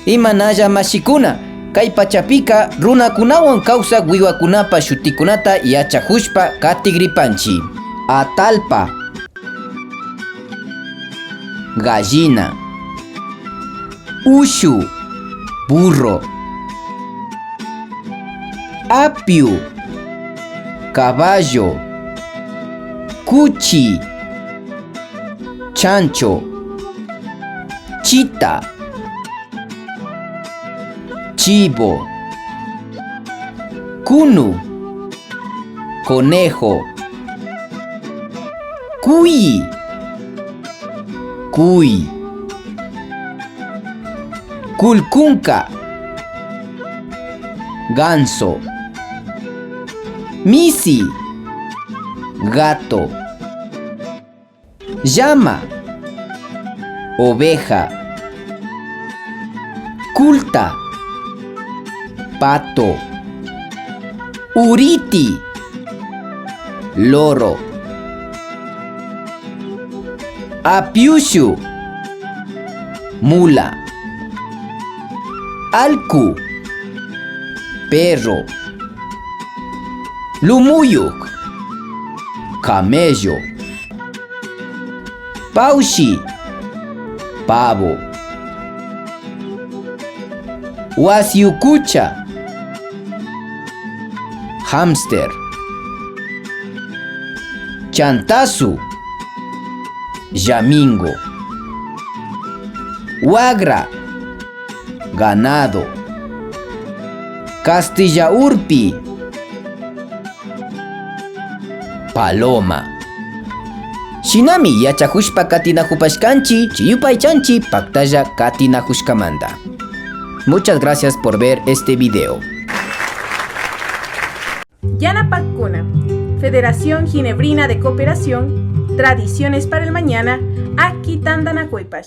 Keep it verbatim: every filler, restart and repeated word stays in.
Imanalla mashikuna, kay pachapika runakunawan kawsak wiwakunapa shutikunata yachakushpa katigripanchi. Atallpa, gallina, ushu, burro, apiu, caballo, kuchi, chancho, chita, chivo, kunu, conejo, kuyi, kuy, kullkunka, ganso, misi, gato, llama, oveja, kulta, pato, uriti, loro, apiushu, mula, allku, perro, lumuyuk, camello, pawshi, pavo, wasi ukucha, hámster, chantazu, llamingo, wagra, ganado, kastilla urpi, paloma. Shinami yachakushpa katinakupashkanchi, chiyupaychanchi paktalla katinakushkamanta. Muchas gracias por ver este video. Yanapakkuna, Federación Ginebrina de Cooperación, Tradiciones para el Mañana, Aki Tandanakuypash.